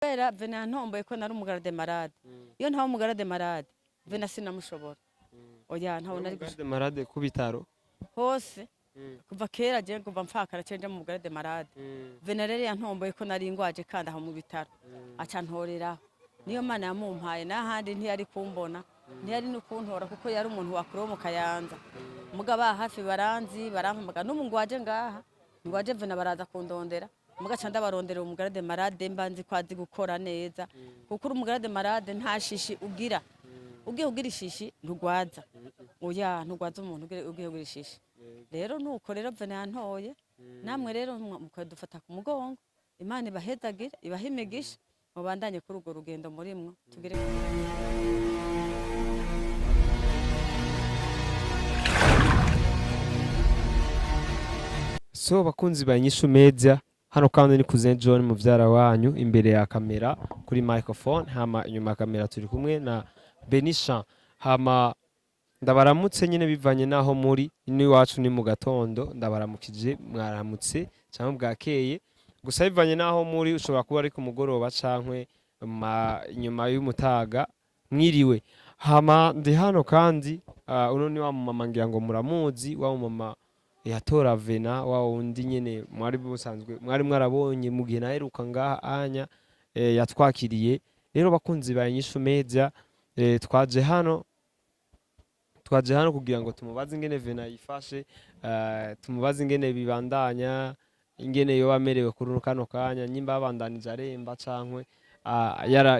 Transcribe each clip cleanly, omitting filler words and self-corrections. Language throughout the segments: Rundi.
Kubera Vena yantomboye ko nari umugarde malade. Iyo ntaba umugarde malade, Vena sinamushobora. Oya, ntabona ari Garde malade ku bitaro? Hose. Kuva kera je, kuva mfakara cenja mu garde malade. Vena rero yantomboye ko nari ngwaje, kandi aho mu bitaro aca ntoreraho. Niyo Mana yamumpaye, n'ahandi ntiyari kumbona, ntiyari no kuntora, kuko yari umuntu wakure wo mu Kayanza. Mugabo hafi baranzi, barampamaga. N'ubu ngwaje ngaha, ngwaje Vena, baraza kundondera. Muga ca ndabarondera umugarde malade, mba nzi ko azi gukora neza, kuko uri umugarde malade nta shishi ugira. Ugiye ugira ishishi ntugwaza. Oya, ntugwaza umuntu ugiye ugira ishishi. Rero nuko rero Vena yantoye, namwe rero mukadufata ku mugongo. Imana ibahezagire, ibahe imigisha, mubandanye kuri urwo rugendo murimwo tugere. So bakunzi ba Inyishu Media, hano kandi ni Cousin John muvyara wanyu imbere ya kamera kuri microphone, hama inyuma ya kamera turi kumwe na Benisha. Hama ndabaramutse nyine bivanye naho muri. Ino iwacu ni mu gatondo, ndabaramukije mwaramutse cyangwa bwakeye. Gusa bivanye naho muri, ushobora kuba ari ku mugoroba cankwe inyuma y'umutaga, mwiriwe. Hama ndi hano kandi uno ni wa mumama, ngira ngo muramuzi, wa mumama yatora Vena, wa wundi nyene mwari musanzwe mwari mwarabonye mu gihe naheruka ngaha anya, yatwakiriye. Rero bakunzi ba Inyishu Media, twaje hano kugira ngo tumubaze ingene Vena yifashe, tumubaze ingene bibandanya, ingene yoba amerewe kuri kano kanya, nyimba yabandanije aremba cankwe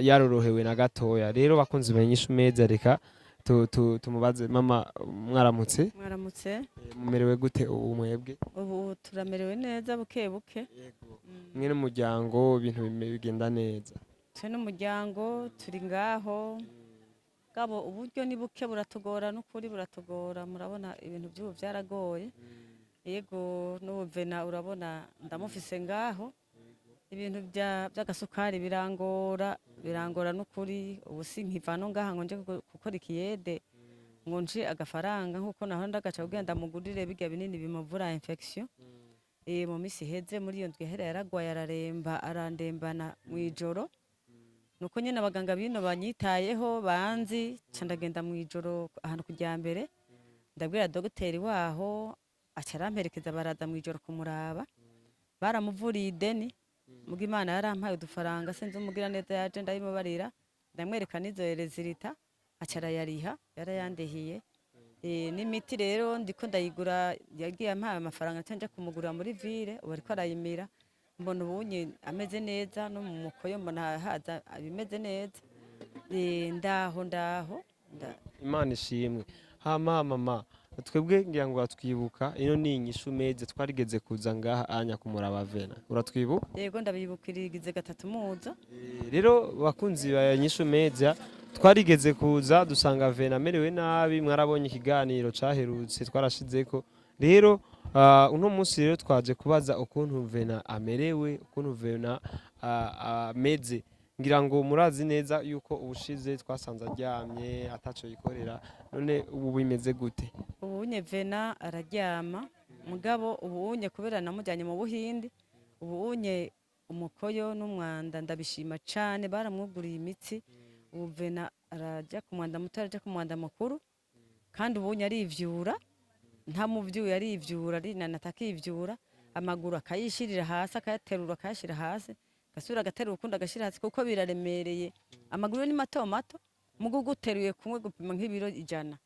yarorohewe na gatoya. Rero bakunzi ba Inyishu Media, reka tumubaze. Mama, mwaramutse? Mwaramutse. Mumerewe gute ubu mwebwe? Ubu turamerewe neza buke buke. Mwe n'umuryango ibintu bigenda neza? Twe n'umuryango turi ngaho, gabo uburyo ni buke, buratugora n'ukuri, buratugora. Murabona ibintu by'ubu byaragoye. Yego, n'ubu Vena urabona ndamufise ngaho, ibintu by'agasukari birangora, birangora n'ukuri. Ubu sinkiva no ngaha ngo nje gukora ikiyede ngo nje agafaranga nkuko naho ndagaca kugira ndamugurire birya binini bimuvura infection. Mu minsi iheze, muri iyo ndwi ihera, yaragwaye araremba, arandembana mw'ijoro. Nuko nyine abaganga bino banyitayeho banzi, ca ndagenda mw'ijoro ahantu kujya mbere, ndabwira dogiteri waho, aca aramperekeza, baraza mw'ijoro kumuraba. Baramuvuriye ideni, muga Imana yarampaye udufaranga, sinzi umugira neza yaje, ndabimubarira, ndamwereka n'izo résultats, aca arayariha, yarayandihiye. N'imiti rero ndiko ndayigura, yagiye ampaye amafaranga nca nja kumugurira muri ville. Ubu ariko arayimira, mbona ubunye ameze neza, no mu mukoyo mbona haza bimeze neza. Ndaho ndaho. Imana ishimwe. Hama mama, twebwe ngira ngo uratwibuka, ino ni Inyishu Media, twarigeze kuza ngaha anya kumuraba Vena, uratwibuka? Yego, ndabibukirigize gatatu muza. Rero bakunzi ba Inyishu Media, twarigeze kuza dusanga Vena amerewe nabi, mwarabonye ikiganiro caherutse twarashizeko. Rero uno munsi rero twaje kubaza ukuntu Vena amerewe, ukuntu Vena ameze. Ngira ngo murazi neza yuko ubushize twasanze aryamye ataco yikorera. None ubu bimeze gute? Ubunye Vena araryama, mugabo ubunye kubera namujyanye mu Buhindi, ubunye umukoyo n'umwanda ndabishima cane, baramwuguriye imitsi. Ubu Vena arajya ku mwanda muto, arajya ku mwanda mukuru, kandi ubunye arivyura, nta muvyuye arivyura, arinanata akivyura, amaguru akayishirira hasi, akayaterura akayashira hasi, agasubira agaterura ukundi agashira hasi, kuko biraremereye. Amaguru ni mato mato, mugo uguteruye kumwe gupima nk'ibiro 100.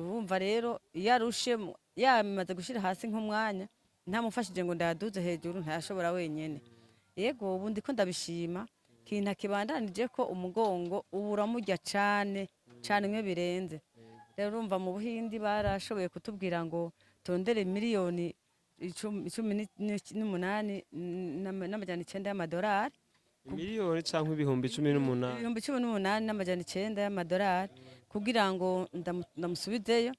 Urumva rero iyo arushe yamaze gushira hasi nk'umwanya, ntamufashije ngo ndayaduze hejuru ntayashobora wenyene. Yego, ubu ndiko ndabishima. Kintu akibandanije ko umugongo ubu uramurya cane cane mwe birenze. Rero urumva mu Buhindi barashoboye kutubwira ngo tondere miliyoni 18 n'amajana 9 y'amadolari. Miliyoni canke 18,000? 18,900 y'amadolari, kugira ngo ndamusubizeyo.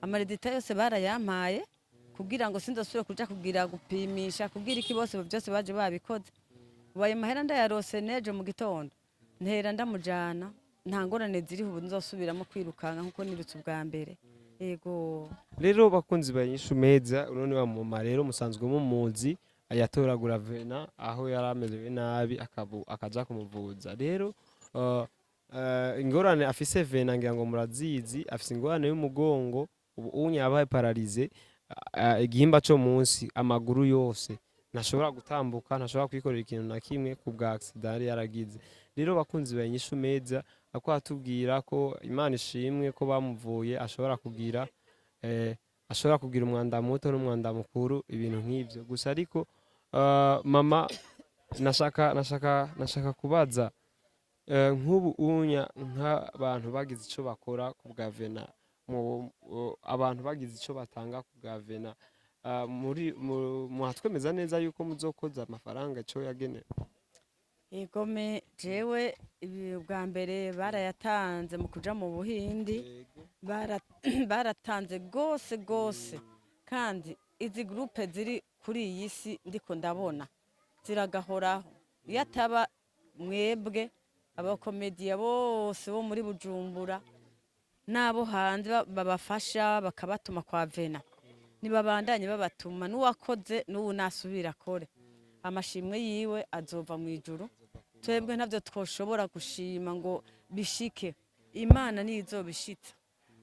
Ama résultats yose barayampaye kugira ngo sinzosubire kuja kugira gupimisha, kugira iki, bose byose baje babikoze. Ubu ayo mahera ndayarose nejo mu gitondo, ntera ndamujana, nta ngorane ziriho. Ubu nzosubiramo kwirukanka nkuko nirutse ubwa mbere. Yego. Rero bakunzi ba Inyishu Media, uno ni wa mama rero musanzwe mumuzi. Yatoragura Vena aho yari amerewe nabi, akaja kumuvuza. Rero ingorane afise Vena, ngira ngo murazizi, afise ingorane y'umugongo. Ubu unye yabaye paralysé igihimba co munsi, amaguru yose ntashobora gutambuka, ntashobora kwikorera ikintu na kimwe ku bwa accident yari yaragize. Rero bakunzi ba Inyishu Media, ako atubwira ko Imana ishimwe ko bamuvuye, ashobora kugira umwanda muto n'umwanda mukuru, ibintu nk'ivyo gusa. Ariko mama, nashaka kubaza, nk'ubu unya nk'abantu bagize ico bakora ku bwa Vena, abantu bagize ico batanga ku bwa Vena, muri muhatwemeza neza yuko muzokoza amafaranga ico yagenewe? Egome, jewe ibi bwa mbere barayatanze mu kuja mu Buhindi, baratanze gose gose. Kandi izi groupe ziri kuri iyi si ndiko ndabona ziragahoraho. Iyo ataba mwebwe abakomediya bose bo muri Bujumbura n'abo hanze babafasha bakabatuma kwa Vena, nibabandanye babatuma. N'uwakoze n'ubu nasubira akore, amashimwe yiwe azova mu ijuru. Twebwe ntabyo twoshobora gushima ngo bishike, Imana niyo izobishitsa.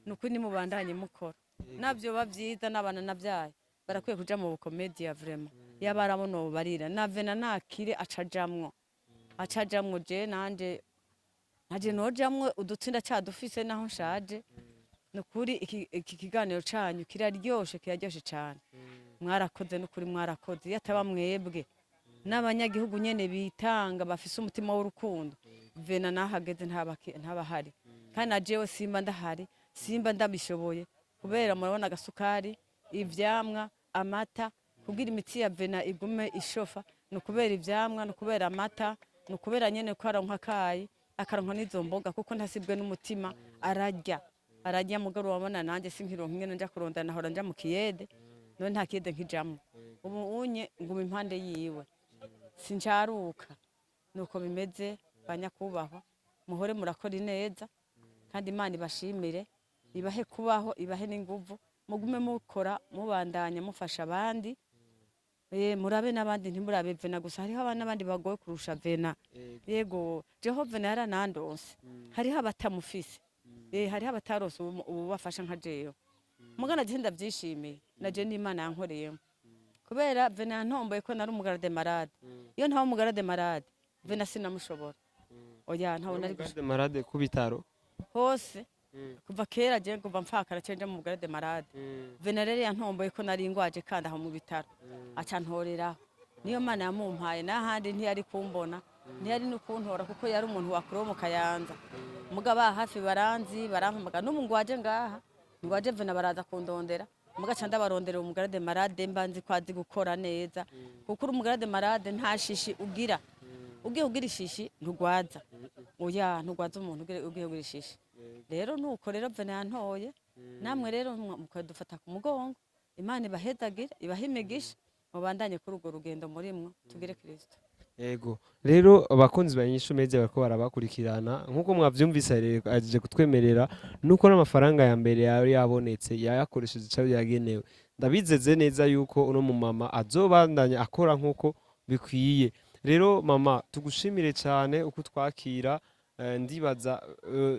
Ni ukuri, nimubandanye mukora, nabyo biba byiza. N'abana nabyaye barakwiye kuja mu bukomediya vraiment. Yaba arabona barira na Vena nakire, acajamwo acajamwo. Je nanje ntaje nojamwo, udutsinda cadufise naho nshaje. Ni ukuri iki kiganiro canyu kiraryoshe, kiraryoshe cane. Mwarakoze, n'ukuri mwarakoze. Iyo ataba mwebwe n'abanyagihugu nyene bitanga, bafise umutima w'urukundo, Vena nahageze ntabahari. Kandi na jewe simba ndahari, simba ndabishoboye, kubera murabona agasukari, ivyamwa, amata. Kugira imitsi ya Vena igume ishofa ni ukubera ivyamwa, ni ukubera amata, ni ukubera nyene ko aronka akayi, akaronka n'izo mboga, kuko ntasibwe n'umutima, ararya, ararya. Mugabo urabona nanjye sinkironka ingene nja kurondera. Nahora nja mu kiyede, none nta kiyede nkijamwo. Ubu unye nguma impande yiwe, sincaruka. Nuko bimeze, banyakubahwa, muhore murakora ineza, kandi Imana ibashimire, ibahe kubaho, ibahe n'inguvu, mugume mukora, mubandanya mufasha abandi. Murabe n'abandi, ntimurabe Vena gusa, hariho n'abandi bagoye kurusha Vena. Yego, jeho Vena yaranandonse, hariho abatamufise, hariho abatarose ububafasha nka jewe. Mugana je ndavyishimiye, naje n'Imana yankoreyemo, kubera Vena yantomboye ko nari umu garde malade. Iyo ntaba umu garde malade, Vena sinamushobora. Oya, ntawe nari Garde malade ku bitaro? Hose, kuva kera je kuva mfakara cenja mu garde malade. Vena rero yantomboye ko nari ngwaje, kandi aho mu bitaro aca ntoreraho. Niyo Mana yamumpaye, n'ahandi ntiyari kumbona, ntiyari no kuntora, kuko yari umuntu wakure wo mu Kayanza. Mugabo aha hafi baranzi, barampamagara. N'ubu ngwaje ngaha, ngwaje Vena, baraza kundondera. Mugaca ndabarondera umu garde malade mba nzi ko azi gukora neza, kuko uri umu garde malade nta shishi ugira. Ugiye ugira ishishi ntugwaza, oya, ntugwaza umuntu ugiye ugira ishishi. Rero nuko rero Vena yantoye, namwe rero mukadufata ku mugongo. Imana ibahezagire, ibahe imigisha, mubandanye kuri urwo rugendo murimwo, tugire Kristo. Yego, rero abakunzi ba Inyishu Media bariko barabakurikirana. Nkuko mwavyumvise rero, aje kutwemerera nuko n'amafaranga ya mbere yari yabonetse yayakoresheje ico yagenewe. Ndabizeze neza yuko uno mumama azobandanya akora nkuko bikwiye. Rero mama, tugushimire cyane uko twakira. Ndibaza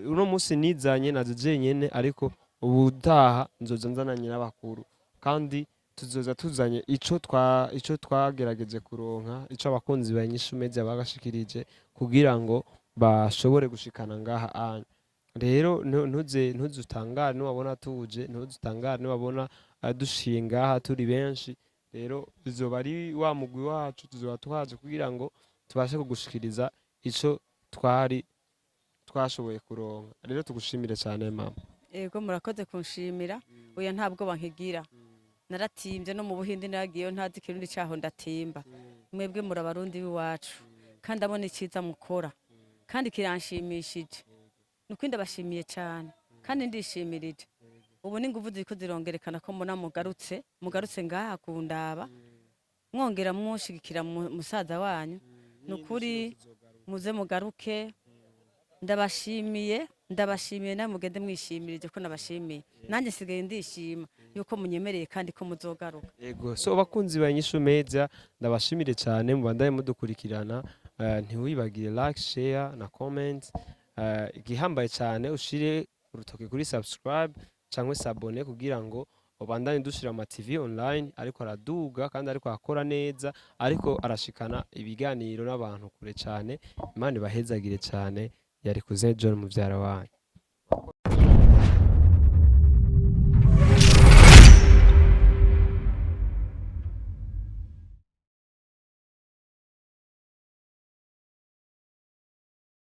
uno munsi nizanye naje jenyene, ariko ubutaha nzoza nzananye n'abakuru, kandi tuzoza tuzanye ico twagerageje kuronka, ico abakunzi ba Inyishu Media bagashikirije kugira ngo bashobore gushikana ngaha anya. Rero ntuze ntuzutangare niwabona tuje, ntuzutangare niwabona dushiye ngaha turi benshi. Rero bizoba ari wa mugwi wacu, tuzoba twaje kugira ngo tubashe kugushikiriza ico twari twashoboye kuronka. Rero tugushimire cyane, mama. Yego, murakoze kunshimira. Oya, nta bwoba nkigira, naratimbye. No mu Buhindi naragiyeyo ntazi ikirundi caho, ndatimba. Mwebwe muri Abarundi b'iwacu, kandi abona iciza mukora kandi kiranshimishije. Nukuri ndabashimiye cyane kandi ndishimirije. Ubu n'inguvu ziriko zirongerekana ko mbona mugarutse ngaha kundaba, mwongera mushigikira musaza wanyu. Nukuri muze mugaruke, ndabashimiye. Ndabashimiye, nawe mugende mwishimira ko nabashimiye. Nanjye nsigaye ndishima yuko munyemereye kandi ko muzogaruka. Yego, so bakunzi ba Inyishu Media, ndabashimire cyane, mubandanye mudukurikirana. Ntiwibagire like, share na comment. Igihambaye cyane, ushire urutoki kuri subscribe cyangwa s'abonner kugira ngo ubandanye dushira ama TV online ariko araduga kandi ariko akora neza, ariko arashikana ibiganiro n'abantu kure cyane. Imana ibahezagire cyane. Yari Cousin John muvyara wanyu.